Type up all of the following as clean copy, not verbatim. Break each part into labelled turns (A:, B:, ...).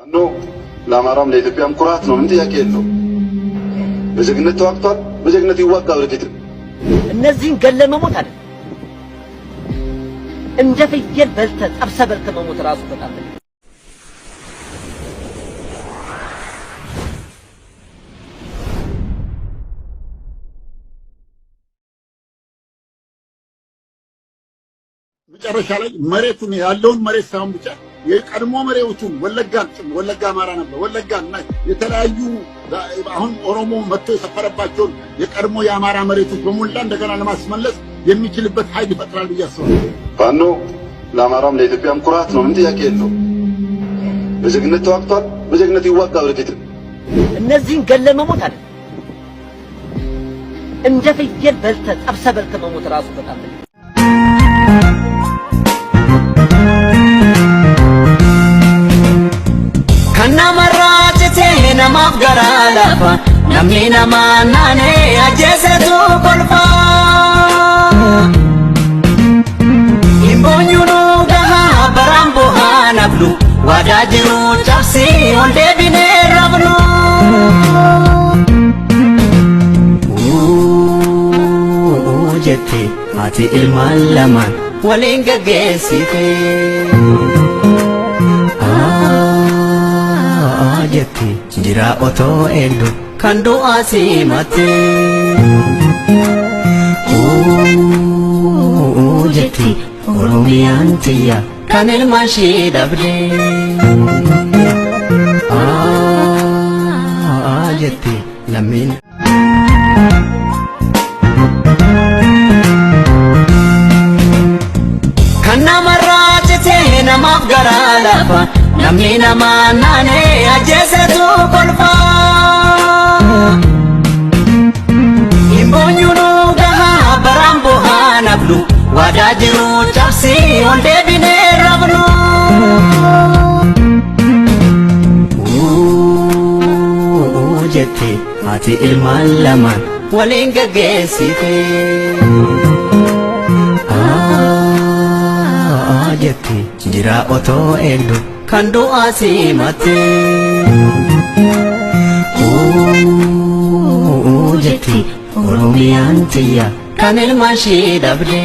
A: ፋኖ ለአማራም ለኢትዮጵያም ኩራት ነው። ምን ጥያቄ የለውም። በጀግነት ተዋግቷል። በጀግነት ይዋጋል ወደፊትም።
B: እነዚህን ገለ መሞት አይደለም፣ እንደ ፍየል በልተ ጠብሰ በልተ መሞት ራሱ በጣም ትልቅ።
C: መጨረሻ ላይ መሬቱን ያለውን መሬት ሳይሆን ብቻ የቀድሞ መሬቱን ወለጋን ጭምር፣ ወለጋ አማራ ነበር። ወለጋን እና የተለያዩ አሁን ኦሮሞ መጥቶ የሰፈረባቸውን የቀድሞ የአማራ መሬቶች በሞላ እንደገና ለማስመለስ የሚችልበት ኃይል ይፈጥራል ብዬ አስባለሁ።
A: ፋኖ ለአማራም ለኢትዮጵያም ኩራት ነው። ምን ጥያቄ የለውም። በጀግነት ተዋግቷል። በጀግነት ይዋጋል ወደፊትም።
B: እነዚህን ገለ መሞት አይደለም፣ እንደ ፍየል በልተ ጠብሰ በልተ መሞት ራሱ በጣም ትልቅ።
D: Kan namarraa citee namaaf garaa lafa, namni namaa naanee ajjeesetu kolfa. Hin boonyuunuu gahaa baraan bu'aa nablu, waadaa jiru cabsii ol deebinee rabnu. Jette haati ilmaan lamaan waliin gaggeessite. Jette jira otoo eegdu kan du'aa simatte. Jetti Oromiyaan tiyya kan ilmaan ishee dhabde. Jetti lammiin. Kan namarraa citee namaaf garaa lafa, namni namaa naanee ajjeesetu kolfa. Hin boonyuunuu gahaa baraan bu'aa nablu, waadaa jiru cabsii ol deebinee rabnu. Jette haati ilmaan lamaan waliin gaggeessite. Jette jira otoo eegdu kan du'aa simatte. Jetti Oromiyaan tiyya kan ilmaan ishee dhabde.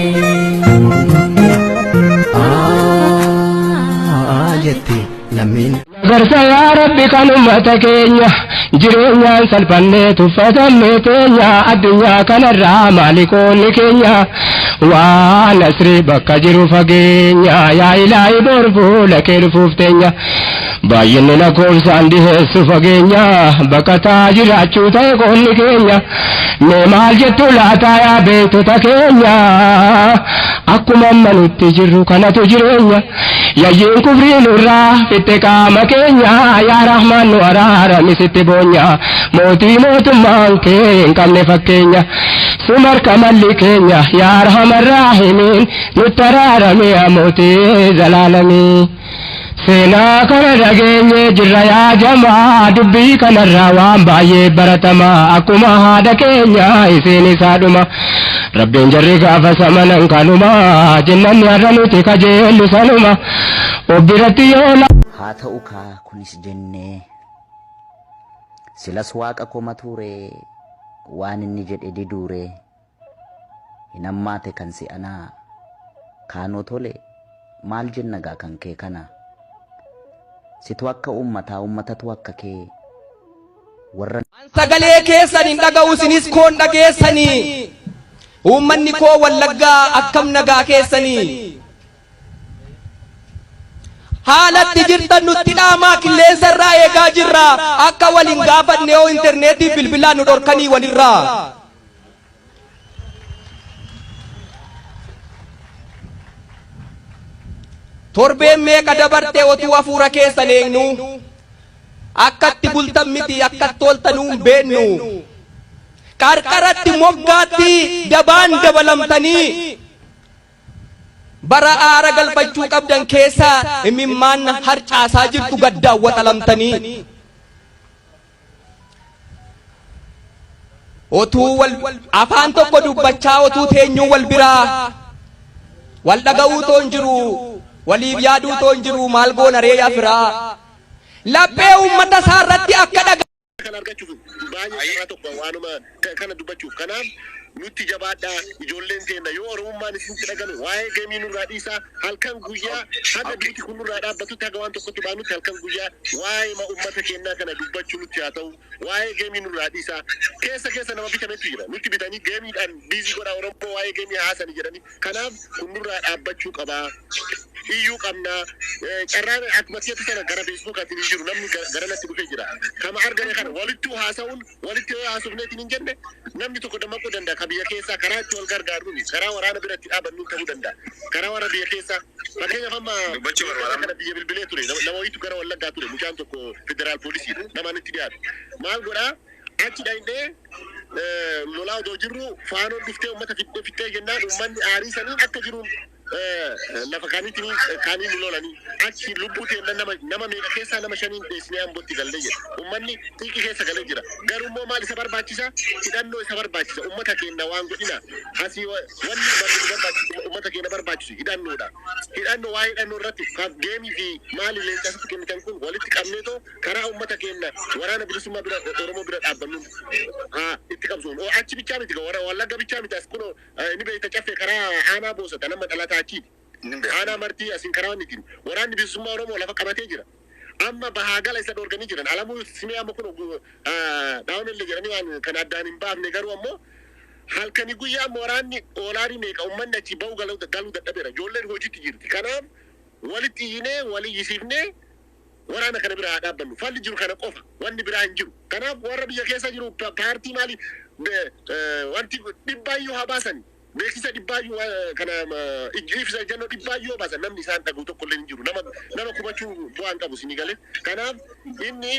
D: Jetti lammiin.
E: Garsa yaa Rabbi kan ummata keenya jireenyaan salphannee tuffatamne teenya, addunyaa kanarraa maalikoonni keenya waan asrii bakka jiru fageenya. Yaa Ilaahi, bor fuula kee dhufuuf teenya, baay'inni lakkoofsaan dhiheessu fageenya, baqataa jiraachuu ta'e qoonni keenya. Mee maal jettu laataa yaa beektota keenya? Akkuma amma nutti jirru kanatu jireenya, yayyiin kufrii nurraa fitte qaama keenya. Yaa Rahmaan, nu araarami sitti boonya, mootii mootummaan kee hin qabne fakkeenya, sumarka malli keenya. Yaa Arhamar Raahimiin, nutti araarami yaa mootii zalaalamii. Seenaa kana dhageenye jirra yaa jamaa, dubbii kanarraa waan baay'ee baratama. Akkuma haadha keenya isiin isaadhuma, Rabbiin jarri gaafa samanan kanuma jennanni, har'a nuti kajeellu sanuma obbiratti yoo
F: Haa ta'u kaa, kunis jennee silas waaqa komatuuree waan inni jedhe diduuree hin hammaate kan si'anaa kaanoo tole. Maal jenna gaa kan kee kana? Situ akka uummataa, uummatatu akka kee warra
G: Sagalee keessan hin dhaga'u, isinis koon dhageessanii. Uummanni koo Wallaggaa, akkam nagaa keessanii? Haalatti jirtan nutti dhaamaa, qilleensa irraa eegaa jirra. Akka waliin gaafanne yoo intarneetii bilbilaan nu dhorkanii walirraa. Torbeen meeqa dabarte otuu hafuura keessan eegnu, akkatti bultan miti, akkatti ooltanuu hin beennu. Qarqaratti moggaatti dabaan dabalamtanii, bara aara galfachuu qabdan keessa imimmaan harcaasaa jirtu gaddaan waxalamtanii. Otuu wal afaan tokko dubbachaa, otuu teenyuu wal biraa wal dhaga'uu too hin jiru, waliif yaaduu too hin jiru, maal goona ree yaa firaa? Laphee uummata isaa irratti akka dhaga.
H: Kan argachuuf baay'ee karaa tokko waanuma kana dubbachuuf. Kanaaf nutti jabaadhaa, ijoolleen teenna. Yoo oromummaan isinitti dhagame, waa'ee game nurraa dhiisaa. Halkan guyyaa haga duuti kun nurraa dhaabbatutti, haga waan tokkotti baanutti, halkan guyyaa waa'ee ma ummata keenyaa kana dubbachuu nutti haa ta'u. Waa'ee game nurraa dhiisaa. Keessa keessa nama bitametu jira. Nutti bitanii gameiidhaan busy godhaa, Oromoo waa'ee game haasanii jedhanii. Kanaaf kun nurraa dhaabbachuu qabaa, iyyuu qabnaa. Carraan akkuma keessa sana gara Facebookaatiin hin jiru. Namni gara natti dhufee jira. Kama argame kana walittuu haasa'uun, walitti yoo haasofneetiin hin jenne, namni tokko dammaquu danda'a. Ka biyya keessaa karaa itti wal gargaaruuni, karaa waraana bira itti dhaabannu ta'uu danda'a. Karaa warra biyya keessaa, fakkeenyaaf, amma
I: Dubbachuu barbaada.
H: kana biyya bilbilee ture. Nama wayiitu gara Wallaggaa ture. Mucaan tokko federaal poolisiidha. Nama itti dhiyaatu maal godhaa, achi dhaqnee lolaa odoo jirru faanoon dhuftee uummata fixxee fixxee jennaan, uummanni aarii saniin akka jiruun lafa kaaniitiin kaanii nu lolanii, achi lubbuu teenna nama meeqa keessaa nama shaniin dheessinee Ambootti gallee jira. Uummanni xiiqii keessa galee jira. Garuu immoo maal isa barbaachisa? Hidhannoo isa barbaachisa. Uummata keenya waan godhina. Asii wanni barbaachisu, uummata keenya barbaachisu hidhannoodha. Hidhannoo, waa hidhannoo irratti game fi maali leencasitti kennitan kun walitti qabneetoo karaa uummata keenya waraana bilisummaa bira, Oromoo bira dhaabbannu haa itti qabsoon. Achi bichaa miti, warra Wallagga bichaa miti. As kunoo ni beekta, Caffee karaa aanaa Boosata nama dhalataa achiiti. Aanaa Martii asiin karaa wanni jiru. Waraanni bilisummaa Oromoo lafa qabatee jira. Amma bahaa gala isa dhorkanii jiran. Alamuu Simee amma kun dhaawwan jedhanii waan kan addaan hin baafne. Garuu ammoo halkanii guyyaa amma waraanni oolaarii meeqa, uummanni achi bahu galuu dadhabeera. Ijoolleen hojiitti jirti. Kanaaf walitti iyyinee, walii iyyisiifnee waraana kana bira haa dhaabbannu. Falli jiru kana qofa. Wanni biraa hin jiru. Kanaaf warra biyya keessa jiru, paartii maali, wanti dhibbaayyuu haa baasan. Beeksisa dhibbaayyuu kana, ibsa ejjennoo dhibbaayyuu haa baasan, namni isaan dhaguu tokko illee hin jiru. Nama kubachuu bu'aa hin qabu isinii galee. Kanaaf inni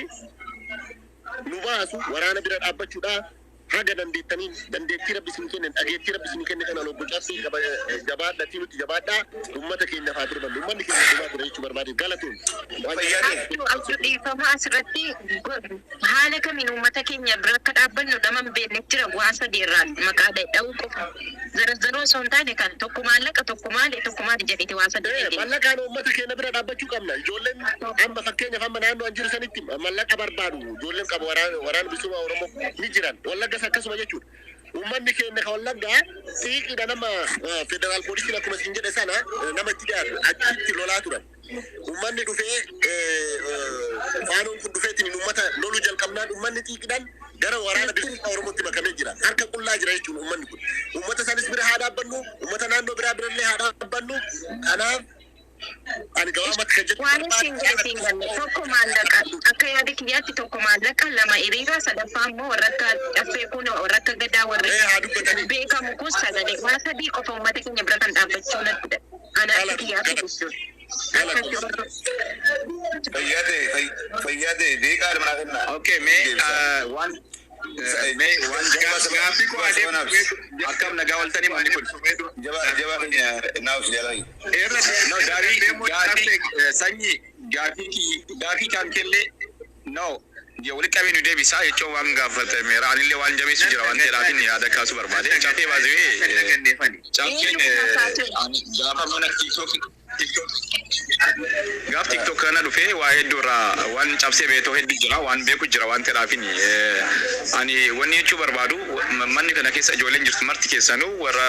H: nu baasu waraana bira dhaabbachuudha. Haga dandeettaniin, dandeettii Rabbi isin kenne, dhageettii Rabbi isin kenne kana obbo Caffee jabaadhatii, nuti jabaadhaa, uummata keenya haa turbannu. Uummanni keenya dhumaa ture jechuu barbaade. Galatoon.
J: Abduu, dhiifama, asirratti haala kamiin uummata keenya bira akka dhaabbannu nama hin beekne jira. Waan sadii irraa maqaa dha'uu qofa. Zarazaroo osoo hin taane, kan tokko maallaqa, tokko maali, tokko maali jedhiti waan sadii dhageenye.
H: Mallaqaan uummata keenya bira dhaabbachuu qabna. Ijoolleen amma, fakkeenyaaf, amma naannoo an jiru sanitti mallaqa barbaadu. Ijoolleen qabu waraana bilisummaa Oromoo ni jiran. Wallaggas akkasuma jechuudha. Uummanni keenya ka Wallaggaa xiiqiidha. Nama federaal poolisiin akkuma isin jedhe sana nama itti dhiyaatu achitti lolaa turan. Uummanni dhufee, faanoon kun dhufeetiin uummata loluu jalqabnaan, uummanni xiiqiidhaan gara waraana bilisummaa Oromootti makamee jira. Harka qullaa jira jechuun uummanni kun. Uummata sanis bira haa dhaabbannu, uummata naannoo biraa birallee haa dhaabbannu. Kanaaf ani gabaabumatti kan jedhu
J: Waan isin jedhe siin galle. Tokko maallaqa, akka yaada kiyyaatti, tokko maallaqa, lama hiriira, sadaffaa immoo warra akka Caffee kun, warra akka Gadaa, warri beekamu kun sagalee. Waan sadii qofa uummata keenya bira kan dhaabbachuu natti ana akka kiyyaatti jechuudha.
I: Fayyaade, fayyaade, deeqaa lama naa kennaa.
K: Okay, mee waan mee waan gaaffii koo adeemu. Akkam nagaa waltanii manni kun?
I: Jabaa, jabaa keenya naaf jaalani.
K: Irra no gaaffii gaaffii sanyii gaaffii kan kellee no walitti qabee nu deebisaa jechuun waan gaafatameera. Anillee waan jabeessu jira waan ta'eedhaafin yaada kaasuu barbaade. Caffee baasee, Caffeen gaafa mana TikTok, gaaf TikTok kana dhufee waa hedduu irraa waan cabsee beetoo hedduu jira, waan beeku jira waan ta'eedhaafin, ani wanni jechuu barbaadu, manni kana keessa ijoolleen jirtu marti keessanuu warra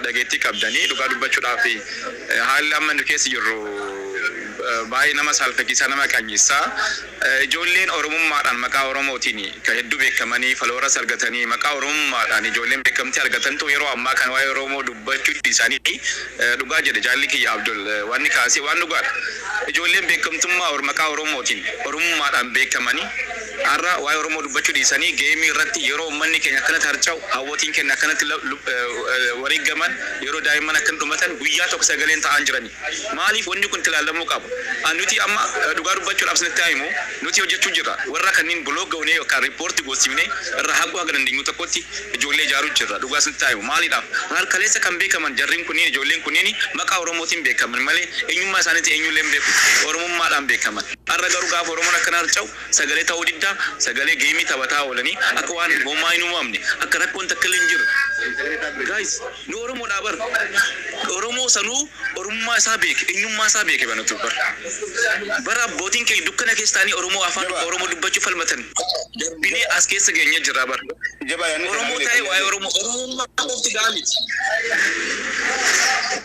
K: dhageettii qabdanii, dhugaa dubbachuudhaaf haalli amma nu keessa jirru baay'ee nama saalfachiisaa, nama qaanyessaa. Ijoolleen Oromummaadhaan maqaa Oromootiin kan hedduu beekamanii followers argatanii, maqaa Oromummaadhaan ijoolleen beekamtii argatantu yeroo ammaa kan waa'ee Oromoo dubbachuu isaanii, dhugaa jedhe jaalli kiyya Abdul, wanni kaasee waan dhugaadha. Ijoolleen beekamtummaa maqaa Oromootiin Oromummaadhaan beekamanii har'a waa'ee Oromoo dubbachuu dhiisanii game irratti, yeroo uummanni keenya akkanatti harca'u, hawwatiin keenya akkanatti wareegaman, yeroo daa'imman akkan dhumatan, guyyaa tokko sagaleen ta'an jirani. Maaliif wanni kun ilaalamuu qaba? Nuti amma dhugaa dubbachuudhaaf isinitti himu, nuti hojjechuu jirra. Warra kanneen block goonee yookaan report goosifnee irra haquu haga dandeenyu tokkotti ijoollee ijaaruu jirra. Dhugaa isinitti himu. Maaliidhaaf? Harkaleessa kan beekaman jarriin kunniin, ijoolleen kunniin maqaa Oromootiin beekaman malee eenyummaa isaaniitiin eenyullee hin beeku. Oromummaadhaan beekaman. Har'a garuu gaafa Oromoon akkana harca'u sagalee ta'uu diddaa, sagalee game taphataa oolanii, akka waan homaa hin uumamne, akka rakkoon takka illee hin jirre. Guys, nu Oromoodhaa bar. Oromoo sanuu Oromummaa isaa beeke, eenyummaa isaa beeke banatu bara. Bara abbootiin keenya dukkana keessa ta'anii Oromoo afaan Oromoo dubbachuu falmatan. Darbinee as keessa geenye jirra bara. Oromoo ta'e waa'ee Oromoo Oromummaa qofti gahaa miti.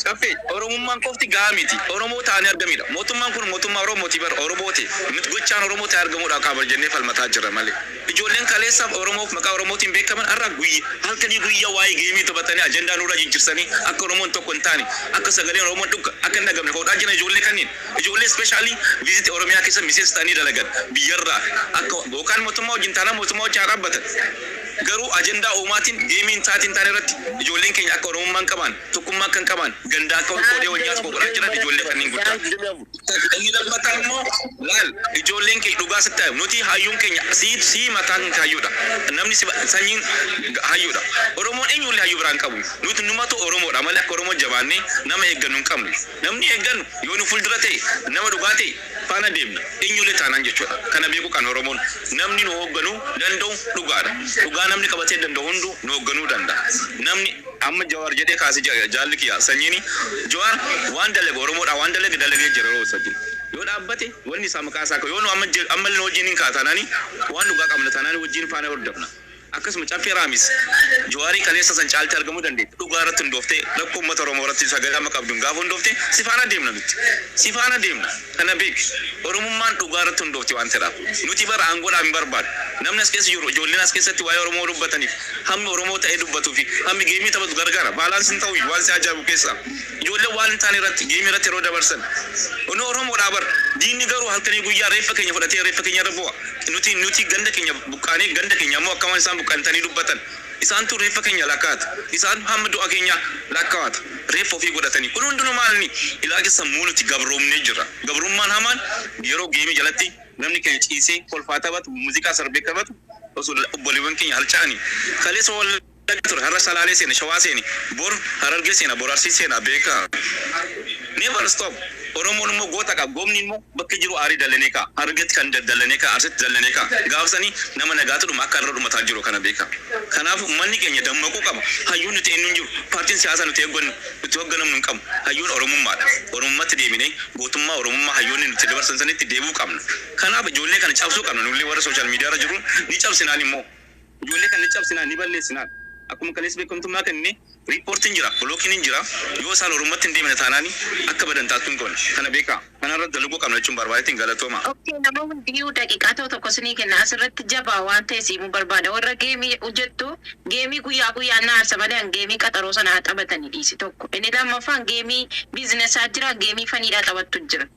K: Caffee Oromummaan qofti gahaa miti. Oromoo ta'anii argamidha. Mootummaan kun mootummaa Oromooti bara Oromooti. Nuti gochaan Oromoo ta'e argamuudhaaf qaba jennee falmataa jirra malee. Ijoolleen kaleessaaf Oromoof maqaa Oromootiin beekaman har'a guyya halkanii guyyaa waa'ee geemii taphatanii ajandaa nurraa jijjiirsanii akka Oromoon tokko hin taane, akka sagaleen Oromoon dhugga akka hin dhagamne hodhaa jiran ijoollee kanneen. Ijoollee especially Visit Oromiyaa keessa miseensa ta'anii dalagan biyyarraa akka yookaan mootummaa wajjin taanaan mootummaa wajjin haa dhaabbatan. Garuu ajandaa uumaatiin geemii hin taatiin taane irratti ijoolleen keenya akka Oromummaa hin qabaan, tokkummaa akka hin qabaan, gandaa akka wal qoodee wal nyaatu godhaa jiran ijoollee kanneen guddaa. Inni lammataa immoo laal ijoolleen keenya dhugaa sitti haa nuti hayyuun keenya si mataan hayyuudha. Namni si sanyiin hayyuudha. Oromoon eenyullee hayyuu biraan qabu. Nuti numatu Oromoodha malee akka Oromoo jabaannee nama eeggannu hin qabnu. Namni eeggannu yoo nu fuuldura ta'e, nama dhugaa ta'e faana deemna. Eenyullee taanaan jechuudha. Kana beekuu kan Oromoon namni nu hoogganuu danda'u dhugaadha. Dhugaa namni qabatee danda'u hunduu nu hoogganuu danda'a. Namni amma Jawaar jedhee kaasee jaalli kiyya sanyiini Jawaar waan dalage Oromoodha waan dalage dalagee jira yeroo sajjin. Yoo dhaabbate wanni isaa maqaa isaa yoo nu amma ammallee wajjin hin kaataanaani waan dhugaa qabna taanaani wajjin faana hordofna. Akkasuma Caffee Raamis Jawaarii kaleessa san caaltee argamuu dandeetti. Dhugaa irratti hundooftee rakkoo uummata Oromoo irratti sagalee amma qabduun gaafa hundoofte si faana deemna nuti. Si faana deemna. Kana beeki. Oromummaan dhugaa irratti hundoofti waan ta'eedhaaf. Nuti bara aangoodhaaf hin barbaadu. Namni as keessa jiru ijoolleen as keessatti waa'ee Oromoo dubbataniif hammi Oromoo ta'ee dubbatuu fi hammi geemii taphatu gargara. Baalaansiin ta'u waan si ajaa'ibu keessaa. Ijoolleen waan hin taane irratti geemii irratti yeroo dabarsan. Nu Oromoodhaa bara. Diinni garuu halkanii guyyaa reeffa keenya fudhatee reeffa keenya irra bu'a. Nuti ganda keenya buqqaanee ganda keenya ammoo akka waan isaan buqqaantanii dubbatan. Isaantu reeffa keenya lakkaa'ata. Isaan hamma du'a keenya lakkaa'ata. Reeffa ofii godhatanii. Kun hundinuu maalni? Ilaalcha sammuu nuti gabroomnee jirra. Gabrummaan hamaan yeroo geemii jalatti namni keenya ciisee kolfaa taphatu, muuziqaa sarbee taphatu osoo obboleewwan keenya harca'anii. Kaleessa Wallagga ture, har'a Salaalee seene, Shawaa seene, bor Harargee seena, bor Arsii seena beekaa. Never stop. Oromoon immoo goota qaba. Goomni immoo bakki jiru aarii dallanee ka'a. Harargeetti kan dallanee ka'a, Arsitti dallanee ka'a. Gaafsanii nama nagaatu dhuma akka irra dhumataa jiru kana beeka. Kanaaf uummanni keenya dammaquu qaba. Hayyuun nuti eenyu hin jiru. Paartiin siyaasaa nuti eeggannu, nuti hoogganamnu hin qabnu. Hayyuun Oromummaadha. Oromummaatti deebinee gootummaa Oromummaa hayyoonni nuti dabarsan sanitti deebi'uu qabna. Kanaaf ijoollee kana cabsuu qabna. Nullee warra social media irra jiru ni cabsinaan immoo. Ijoollee kana ni cabsinaan, ni balleessinaan. Akkuma kaleessa beekamtummaa kennine riippoortiin jira, blockiin hin jira. Yoo isaan Oromummaatti hin deemne taanaani akka badan taattu hin goone. Kana beekaa. Kana irratti dalaguu qabna jechuun barbaadeetiin galatooma.
J: Okay, nama hundiyyuu daqiiqaa tokko tokko isinii kenna. Asirratti jabaa waan ta'e siimuu barbaada. Warra geemii hojjettu geemii guyyaa guyyaan na aarsa malee an geemii qaxaroo sana haa taphatanii dhiisi tokko. Inni lammaffaan geemii biizinesaa jira, geemii faniidhaa taphattu jira.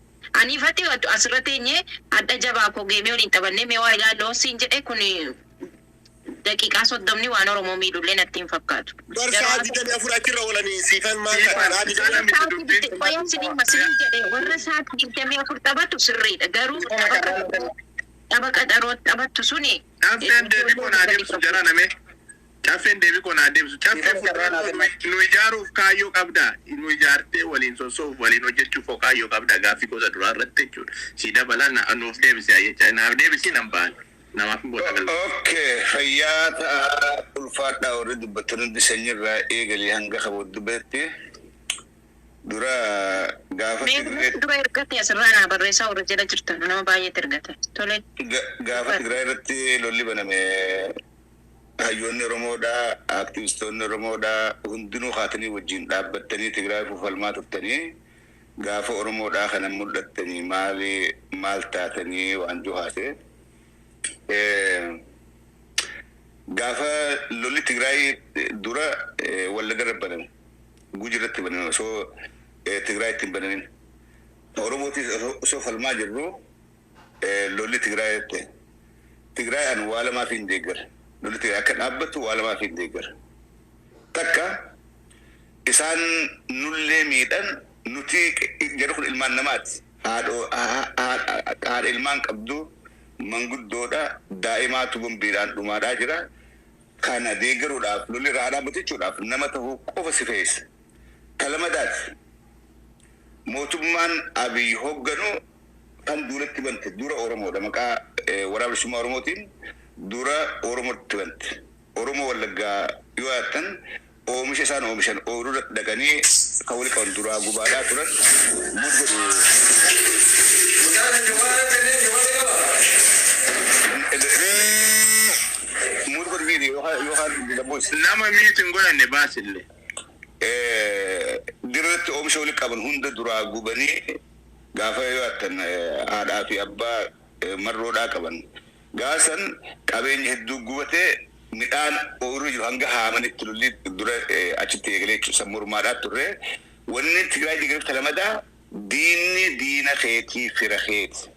J: Aniifatti asirra teenyee adda jabaa koo geemii waliin taphannee mee waa ilaaloo siin jedhe kun daqiiqaa 30 waan Oromoo miidhullee natti hin fakkaatu.
H: Bar sa'a 24 achirra oolanii siifan maal ta'a?
J: Qoyaan siniin masiniin jedhe warra sa'aatii 24 taphatu sirriidha. Garuu tapha qaxaroo taphattu suni.
I: Caffeen deebii koo naa deebisu jara name. Caffeen deebii koo naa deebisu. Caffee fuuldura nu ijaaruuf kaayyoo qabda. Nu ijaartee waliin sossoof waliin hojjechuuf kaayyoo qabda gaaffii gosa duraa irratti jechuudha. Si dabalaa nuuf deebisi jecha naaf deebisi nan ba'an. Namaaf hin booda galma.
A: Okay, fayyaa ta'a, ulfaadhaa. Warri dubbattan hundi sanyirraa eegalee hanga qabu dubbatte dura gaafa
J: Mee
A: Tigree
J: dura ergate asirraa naa barreessaa warra jala jirtan nama baay'eetu ergate. Tole.
A: Gaafa Tigraay irratti lolli baname hayyoonni Oromoodhaa, aktivistoonni Oromoodhaa hundinuu kaatanii wajjin dhaabbattanii Tigraay falmaa turtanii, gaafa Oromoodhaa kana mul'attanii maali maal taatanii waan juhaase. Gaafa lolli Tigraay dura Wallagga irra baname, Guji irratti baname osoo Tigraay itti hin banamin. Oromootis osoo falmaa jirru lolli Tigraay ta'e. Tigraay an waa lamaaf hin deeggara. Lolli Tigraay akka dhaabbatu waa lamaaf hin deeggara. Takka, isaan nullee miidhan, nuti jarri kun ilmaan namaati. Haadha ilmaan qabdu, manguddoodha, daa'imaatu bombiidhaan dhumaadhaa jira. Kana deeggaruudhaaf lolli irraa dhaabbatu jechuudhaaf nama ta'uu qofa si fe'isa. Kalamadaati. Mootummaan Abiy hoogganu kan duulatti bante dura Oromoodha. Maqaa Waraana Bilisummaa Oromootiin dura Oromootti bante. Oromoo Wallaggaa yoo yaaddan oomisha isaan oomishan ooyiruu irratti dhaqanii kan wali qaban duraa gubaadhaa turan mut godhu. Mut godhu miiti yookaan the voice.
I: Nama mute hin godhanne baasillee.
A: Dirratti oomisha wali qaban hunda duraa gubanii gaafa yoo attan haadhaa fi abbaa marroodhaa qaban. Gaasan qabeenya hedduu gubatee midhaan ooyiruu jiru hanga haamanitti lolli dura achitti eegalee jechuudha mormaadhaa turre. Wanni Tigraay deeggarta lamadaa diinni diina keetii fira keeti.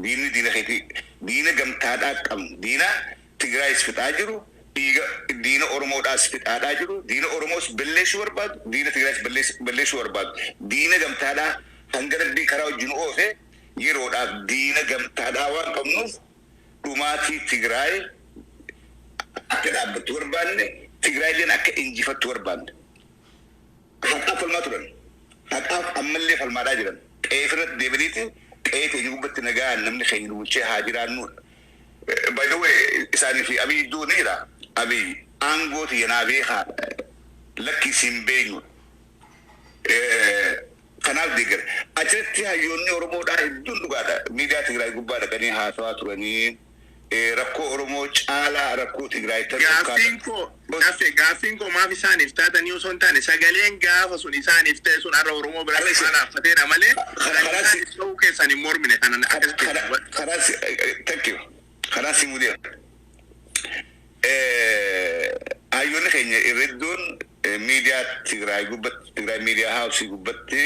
A: Diinni diina keetii diina gamtaadhaa qabnu diina Tigraayis fixaa jiru dhiiga diina Oromoodhaas fixaadhaa jiru diina Oromoos balleessuu barbaadu diina Tigraayis balleessuu barbaadu diina gamtaadhaa hanga rabbii karaa wajjin oofe yeroodhaaf diina gamtaadhaa waan qabnuuf dhumaatii Tigraay akka dhaabbattu barbaanne Tigraayilleen akka injifattu barbaanne. Haqaaf falmaa turan. Haqaaf ammallee falmaadhaa jiran. Qe'ee irratti deebineeti qe'ee keenya gubbatti nagaan namni keenya nu bulchee haa jiraannudha. By the way, isaanii fi Abiy iddoo ni jira. Abiy aangoo tiyya beekaa lakki siin beeknudha. Kanaaf deeggara. Achirratti hayyoonni Oromoodhaa hedduun dhugaadha. Miidiyaa Tigraay gubbaa dhaqanii haasawaa turanii rakkoo Oromoo caalaa rakkoo Tigraay ta'uu
I: Gaaffiin koo gaaffii gaaffiin koo maaf isaaniif taatanii osoo hin taane sagaleen gaafa sun isaaniif ta'e sun har'a Oromoo biratti maal haaffateedha malee kan isaaniif ta'uu keessan hin mormine kanan akkas
A: Karaa thank you. Karaa si mudeera. Hayyoonni keenya irreddoon miidiyaa Tigraay gubbatti Tigraay Media House gubbatti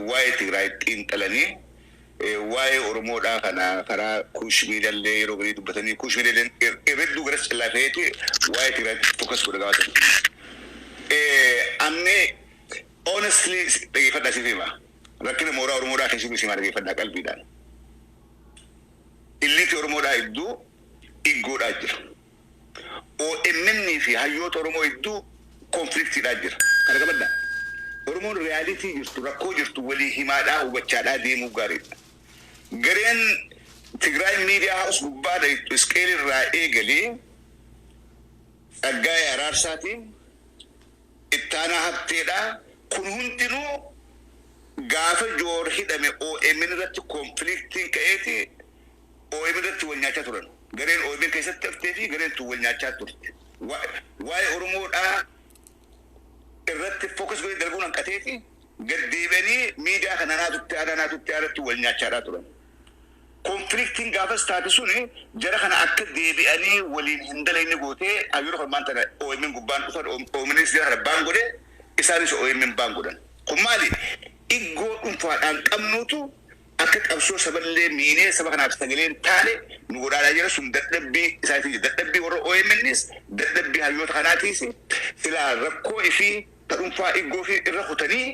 A: waa'ee Tigraay xiinxalanii waa'ee Oromoodhaa kana karaa Kuush miidiyaallee yeroo garii dubbatanii Kuush miidiyaaleen irredduu garas callaa ta'eeti waa'ee Tigraay focus godha gaafatan. Amni honestly dhaggeeffadhaa siif hima. Rakkina mooraa Oromoodhaa keessatti simaa dhaggeeffadhaa qalbiidhaan. Illiiti Oromoodhaa hedduu iggoodhaa jira. OMN fi hayyoota Oromoo hedduu conflictiidhaa jira. Kana qabadhaa. Oromoon reality jirtu rakkoo jirtu walii himaadhaa hubachaadhaa deemuu gaariidha. Gareen Tigraay Media House gubbaadha Isqeel irraa eegalee Tsaggaayee Araarsaatiin Ittaanaa Habteedhaa kun hundinuu gaafa Joor hidhame OMN irratti conflictiin ka'eeti OMN irratti wal nyaachaa turan. Gareen OMN keessatti haftee fi gareen tun wal nyaachaa turte. Waa'ee Oromoodhaa irratti focus godhee dalaguun hanqateeti gad deebi'anii miidiyaa kana naatutti aadaa naatutti aadaatti wal nyaachaadhaa turan. Conflictiin gaafas taate suni jara kana akka deebi'anii waliin hin dalagne gootee hayyoota kan maanta OMN gubbaan dhufan OMNs jara kana baan godhe isaanis OMN baan godhan. Kun maali? Iggoo dhuunfaadhaan qabnuutu akka qabsoo saballee miinee saba kanaaf sagaleen taane nu godhaadhaa jira sun dadhabbii isaaniitii dadhabbii warra OMNs dadhabbii hayyoota kanaatiis silaa rakkoo ifii ta dhuunfaa iggoo fi irra kutanii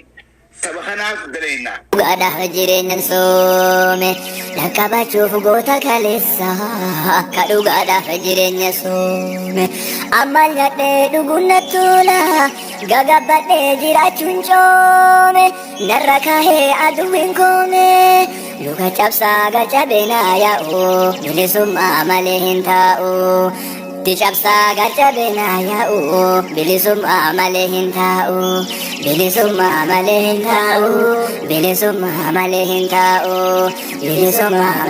A: saba kanaaf dalaynaa.
L: Dhugaadhaaf jireenyan soome dhaqqabachuuf goota kaleessa akka dhugaadhaaf jireenya soome amma nyadhee dhuguun natti tola gagabbadhee jiraachuun coome narra kahee aduwwiin koome luka cabsaa gacabeenaa yaa'u bilisummaa malee hin taa'u. Ti cabsaa gacabeenaa yaa'u bilisummaa malee hin taa'u bilisummaa malee hin taa'u bilisummaa malee hin taa'u bilisummaa.